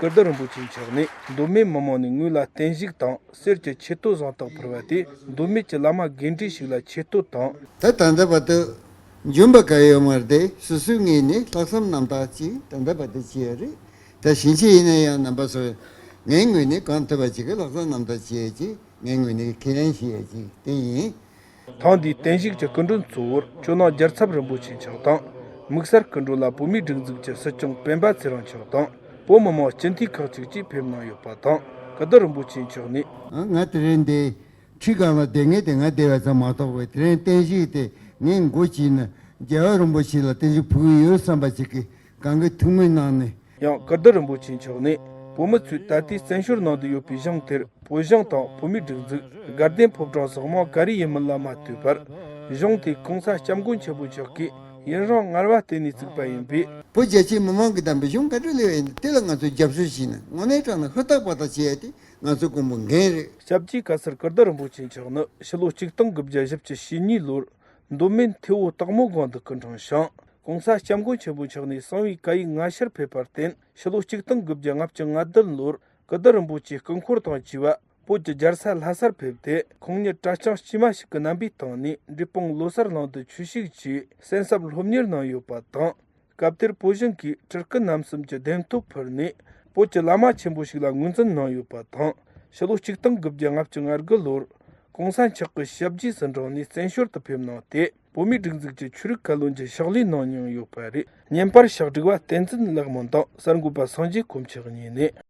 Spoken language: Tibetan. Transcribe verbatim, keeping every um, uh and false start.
ཀིརྟི་རིན་པོ་ཆེ་མཆོག་ནས་མདོ་སྨད་མི་མང་ནས་ངོས་ལ་བརྟན་བཞུགས་དང་གསེར་གྱི་ཆེ་བསྟོད་གཟེངས་རྟགས་ཕུལ་བ་དེས་མདོ་སྨད་ཀྱི་བླ་མ་དགེ་འདྲེ་ཞིག་ལ་ཆེ་བསྟོད་དང་། ད་ད་ལྟ་བར་དུ་འཇོན་པ་ག་ཡོད་མ་རེད་དེ། སོ་སོའི་ངོས་ནས་ལྷག་བསམ་རྣམ་དག་ཅིག་ད་ལྟ་བར་དུ་བྱས་ཡོད་རེད། ད་ཕྱིན་ཆད་ཡིན་ན་ཡང་རྣམ་པ་ཚོས་ངའི་ངོས་ནས་གང་ཐུབ་པ་ཅིག་གི་ལྷག་བསམ་རྣམ་དག་བྱས་ཀྱི་ངའི་ངོས་ནས་ཁས་ལེན་བྱས་ཡོད་ཅིག་དེ་ཡིན། ཐེངས་འདིའི་བརྟན་བཞུགས་ཀྱི་སྐུ་མགྲོན་གཙོ་བོར་ཇོ་ནང་རྒྱལ་ཚབ་རིན་པོ་ཆེ་མཆོག་དང་། དམིགས་བསལ་སྐུ་མགྲོན་ལ་བོད་མིའི་སྒྲིག་འཛུགས་ཀྱི་སྲིད་སྐྱོང་སྤེན་པ་ཚེ་རིང་མཆོག་དང་། བོད་མི་མང་སྤྱི་འཐུས་ཁག་ཅིག་བཅས་ཕེབས་གནང་ཡོད་པ་དང་། ཀིརྟི་རིན་པོ་ཆེ་མཆོག་ནས། ང་དེ་རིང་འདི་ཁྲི་སྒང་ལ་བསྡད་མཁན་དེ་ང་བསྡད་པ་ཙམ་མ་གཏོགས་པའི་དེ་རིང་བརྟན་བཞུགས་དེ་ངའི་མགོ་དཀྱིལ་ན་རྒྱལ་བ་རིན་པོ་ཆེ་ལ་བརྟན་བཞུགས་ཕུལ་གྱི་ཡོད་བསམ་པ་ཅིག་གི་གང་གི་ཐུགས་སྨོན་གནང་ནས། ཡང་ཀིརྟི་རིན་པོ་ཆེ་མཆོག་ནས་བོད་མི་ཚོས་ད་ལྟའི་བཙན་བྱོལ་ནང་དུ་ཡོད་པའི་གཞུང་དེར་བོད་གཞུང་དང་བོད་མིའི་སྒྲིག་འཛུགས། དགའ་ལྡན་ཕོ་བྲང་སོགས་མང་ག་རེ་ཡིན་མིན་ལ་མ་ལྟོས་པར། གཞུང་དེ་གོང་ས་སྐྱབས་མགོན་ཆེན་པོ་མཆོག་གིས་ཡུན་རིང་སྔར་བ་བརྟེན་ནས་བཙུགས་པ་ཡིན་པས། བོད་རྒྱ་ཆེ་མི་མང་གིས་བདམས་པའི་གཞུང་ག་རེ་སླེབས་པ་ཡིན་དེ་ལ་ང་ཚོས་རྒྱབ་སྐྱོར་བྱས་ན་དངོས་གནས་དྲང་གནས་ཧུར་ཐག་པ་ཐག་བྱས་ཏེ་ང་ཚོའི་དགོངས་པ་འགན་རེད། སྐྱབས་རྗེ་བཀའ་ཟུར་ཀིརྟི་རིན་པོ་ཆེ་མཆོག་ནི་ཕྱི་ལོ་ཆིག་སྟོང་དགུ་བརྒྱ་བཞི་བཅུ་ཞེ་གཉིས་ལོར་མདོ་སྨད་མཐེ་བོ་སྟག་མོ་སྒང་དུ་སྐུ་འཁྲུངས་ཤིང་། གོང་ས་སྐྱབས་མགོན་ཆེན་པོ་མཆོག་ནས་གསང་བའི་བཀའ་ཡིག་སྔ་ཕྱིར་ཕེབས་པར་བརྟེན། ཕྱི་ལོ་ཆིག་སྟོང་དགུ་བརྒྱ་ལྔ་བཅུ་ང་བདུན་ལོར་ཀིརྟི་རིན་པོ་ཆེའི་སྐུ་འཁོར་དང་བཅས་པ་བོད་ཀྱི་རྒྱལ་ས་ལྷ་སར་ཕེབས་ཏེ། ཁོང་ཉིད་གྲྭ་རྐྱང་དཀྱུས་མ་ཞིག་གི་རྣམ་པའི་སྟེང་ནས་འབྲས་སྤུངས་ལོ་གསར་གླིང་དུ་ཆོས་ཞུགས་ཀྱིས་གསན་བསམ་སློབ་གཉེར་གནང་ཡོད་པ་དང་། སྐབས་དེར་བོད་གཞུང་གིས་སྤྲུལ་སྐུ་རྣམ་གསུམ་གྱི་གདན་ཐོབ་ཕུལ་ནས། བོད་ཀྱི་བླ་མ་ཆེན་པོ་ཞིག་ལ་ངོས་འཛིན་གནང་ཡོད་པ་དང་། ཕྱི་ལོ་ཆིག་སྟོང་དགུ་བརྒྱ་ལྔ་བཅུ་ང་དགུ་ལོར་གོང་ས་མཆོག་གི་ཞབས་རྗེས་སུ་འབྲངས་ནས་བཙན་བྱོལ་དུ་ཕེབས་གནང་སྟེ། བོད་མིའི་སྒྲིག་འཛུགས་ཀྱི་ཆོས་རིག་བཀའ་བློན་གྱི་ཕྱག་ལས་གནང་མྱོང་ཡོད་པ་རེད། བརྙན་པར་ཕྱག་སྒྲིག་པ་བསྟན་འཛིན་ལེགས་སྨོན་དང་གསར་འགོད་པ་སངས་རྒྱས་དཀོན་མཆོག་གཉིས་ནས།